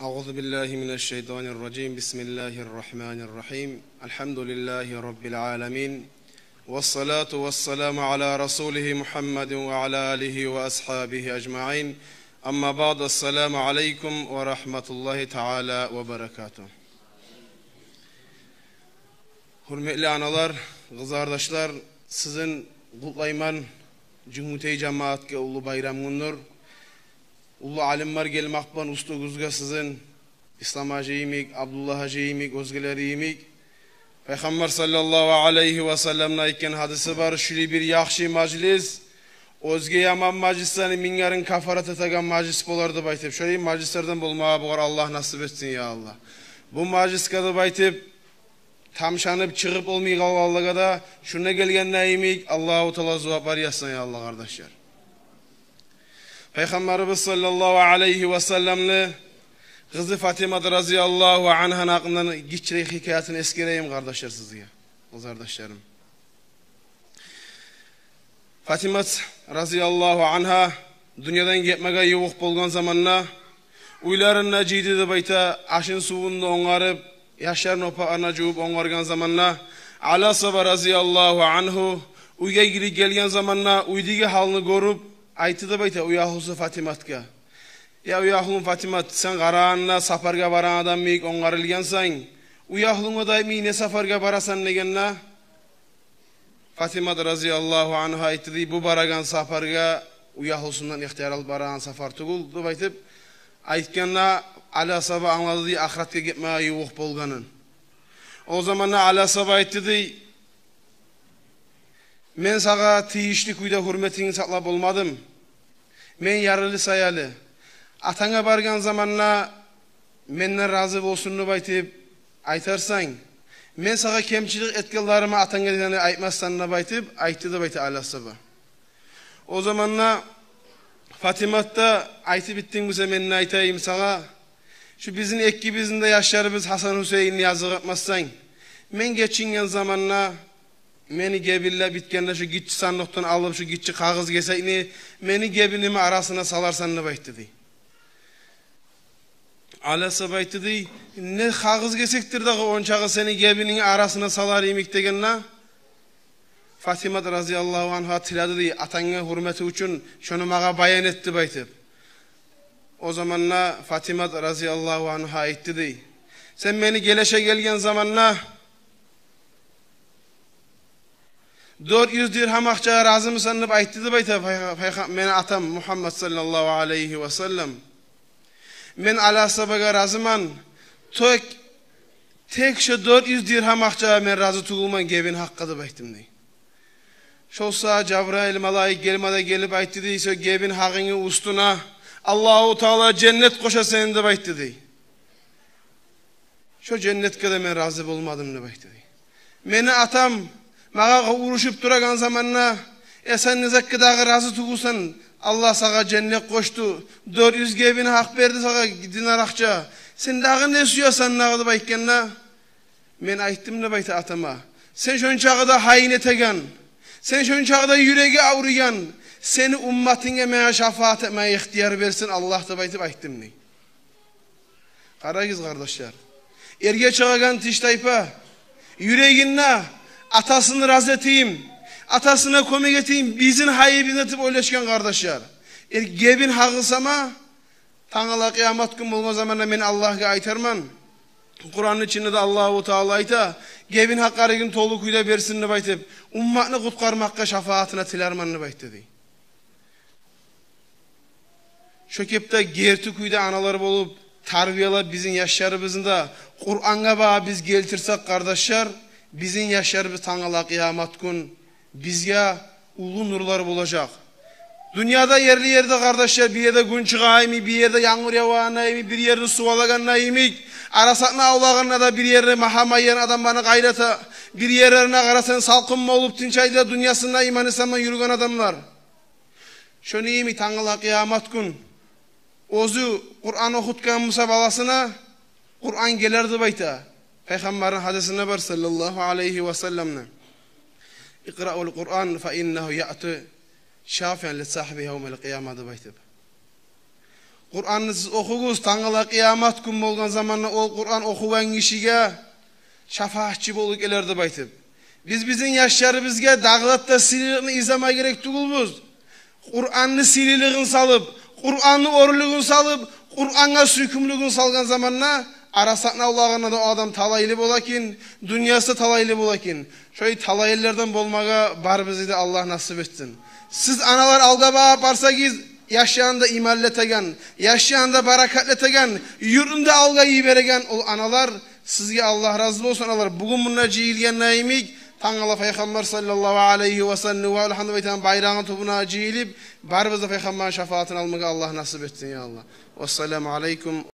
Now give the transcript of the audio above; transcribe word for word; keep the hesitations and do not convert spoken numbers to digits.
أعوذ بالله من الشيطان الرجيم. بسم الله الرحمن الرحيم. الحمد لله رب العالمين. والصلاة والسلام على رسوله محمد وعلى آله وأصحابه أجمعين. أما بعد. السلام عليكم ورحمة الله تعالى وبركاته. Гьюрметли аналар, къызардашлар, сизин къутлайман Жюнгютей жамаатгъа уллу байрам гюндюр. Уллу алимлер гелмек булан уьстюгюзге сизин, Ислам-гьажи йимик, Абдуллагь-гьажи йимик, оьзгелери йимик. Пайхаммар саллаллагьу алайгьи ва салламны айтгъан гьадиси бар: «Шулай бир яхшы мажлис, оьзге яман мажлислени минглерин кафарат этеген мажлис болар», — деп айтып. Шулай мажлислерден болмагъа бугъар Аллагь насип этсин, я Аллагь. Бу мажлисге деп айтып, тамшанып чыгъып болмай къалгъанлагъа да, шунда гелгенде йимик, Аллагьу Таала зуваплар язсын, я Аллагь, къардашлар. Пайхаммарыбыз саллаллагьу алайгьи ва салламны къызы Фатимат разияллагьу ангьаны гьакъындан гиччирек хикаятын эсгерейим, къардашлар, сизге, къызардашларым. Фатимат разияллагьу ангьа дюньядан гетмеге ювукъ болгъан заманда, уьйлеринде жыйды деп айта, ашын-сувун да онгарып, яшларын оппакъларына жувуп онгаргъан заманда, Али асгьаба разияллагьу ангьу уьйге гирип гелген заманда, уьйдеги гьалны гёрюп, айтды деп айта уьягьлюсю Фатиматгъа: «Я уьягьлюм Фатимат, сен къарагъанда сапаргъа барагъан адам йимик онгарылгъансан, уьягьлюнге де айтмай не сапаргъа барасан?» — дегенде, Фатимат разияллагьу ангьа айтды дей: «Бу барагъан сапаргъа уьягьлюсюнден ихтияр алып барагъан сапар тюгюл», — деп айтып айтгъанда, Али асгьаба англады дей ахыратгъа гетмеге ювукъ болгъанын. О заманда Али асгьаба айтды дей: «Мен сагъа тийишли кюйде гьюрметингни сакълап болмадым. Мен ярлы саялы. Атанга баргъан заманда менден рази болсун деп айтып айтарсан, мен сагъа кемчилик этгенлеримни атанга дегенде айтмассан», — деп айтып айтды деп айта Али асгьаба. О заманда Фатимат да: «Айтып битдинг буса, мен не айтайым сагъа? Шу бизин экибизни де яшларыбыз Гьасан-Гьюсейинни языкъ этмассан, мен гечинген заманда мени гебинлеп битгенде, шу гиччи сандыкъдан алып, шу гиччи къагъыз гесекни мени гебинимни арасына саларсан», — деп айтды дей. Али асгьаба айтды дей: «Не къагъыз гесекдир дагъы ончакъы сени гебинингни арасына салар йимик?» — дегенде, Фатимат разияллагьу ангьа тиледи дей, атангны гьюрмети учун шону магъа баян эт деп айтып. О заманда Фатимат разияллагьу ангьа айтды дей: «Сен мени гелеше гелген заманда дёрт юз диргьам акъчагъа разымысан?» — деп айтды деп айта пайха-, пайха-, мени атам Мугьаммат саллаллагьу алайгьи ва саллам. «Мен Али асгьабагъа разыман, тек, тек шо дёрт юз диргьам акъчагъа мен рази тюгюлмен гебин гьакъгъа», — деп айтдым дей. Шо сагьат Жабрайыл малайик гелме де гелип айтды дей: «Шо гебин гьакъынгны уьстюне Аллагьу Таала женнет къоша сени», — деп айтды дей. «Шо женнетге де мен рази болмадым», — деп айтды дей. «Мени атам магъа урушуп турагъан заманда: „Э, сен не затгъа дагъы рази тюгюлсен? Аллагь сагъа женнет къошду, дёрт юз гебин гьакъ берди сагъа, динар акъча. Сен дагъы не сюесен дагъы?“ – деп айтгъанда, мен айтдым, – деп айта, – атама: „Сен шончакъы да гьайын этеген, сен шончакъы да юреги авруйгъан, сени умматынга магъа шафаат этмеге ихтияр берсин Аллагь“, – деп айтып айтдым, – дей. Къарагъыз, къардашлар. Эрге чыгъагъан тиштайпа юрегинде атасын рази этейим, атасына кёмек этейим, бизин гьайыбызны этип ойлашгъан, къардашлар. Э, гебин гьакъы сама, тангала къыямат гюн болгъан заманда мен Аллагьгъа айтарман. Къуранны ичинде де Аллагьу Таала айта: „Гебин гьакъларыгъын толу кюйде берсин“, – деп айтып, умматны къутгъармакъгъа шафаатына тилермен, – деп айтды, – дей. Шо кепде герти кюйде аналар болуп, тарбиялап бизин яшларыбызны да Къурангъа багъып биз гелтирсек, къардашлар, бизин яшларыбыз тангала къыямат гюн бизге уллу нурлар болажакъ. Дюньяда ерли-ерде, къардашлар, бир ерде гюн чыгъа йимик, бир ерде янгур ява йимик, бир ерде сув алагъанда йимик, арасатны авлагъанда да бир ерде магьа-майян адамланы къайната, бир ерлерине къарасанг салкъын болуп тынчайды дюньясында иман-ислам булан юрюген адамлар. Шону йимик тангала къыямат гюн оьзю Къуран охутгъан буса баласына, Къуран гелер деп айта. Пайхаммарны гьадисинде бар, саллаллагьу алайгьи ва салламны: «Икъраул Къуран фа иннагьу яъти шафиан ли сагьибигьи явмал къияма», – деп айтып. Къуранны сиз охугъуз, тангала къыямат гюн болгъан заманда ол Къуран охугъан гишиге шафагьатчы болуп гелер деп айтып. Биз бизин яшларыбызгъа дагъы да сыйлылыкъны излеме герек тюгюлбюз. Къуранны сыйлылыгъын салып, Къуранны оьрлюгюн салып, Къурангъа сюйкюмлюгюн салгъан заманда, арасатны авлагъанда да о адам талайлы бола экен, дюньясы да талайлы бола экен. Шолай талайлылардан болмагъа барыбызгъа да Аллагь насип этсин. Сиз, аналар, алгъа багъып барсагъыз, яшланы да иманлы этеген, яшланы да баракатлы этеген, юртну да алгъа йибереген ол аналар, сизге Аллагь рази болсун, аналар. Бугюн мунда жыйылгъан йимик, тангала Пайхаммар саллаллагьу алайгьи ва саллам ва алгьамду деп айтагъан байрагъыны тюбюне жыйылып, барыбыз да Пайхаммарны шафагьатын алмагъа Аллагь насип этсин, я Аллагь. Вассаламу алайкум.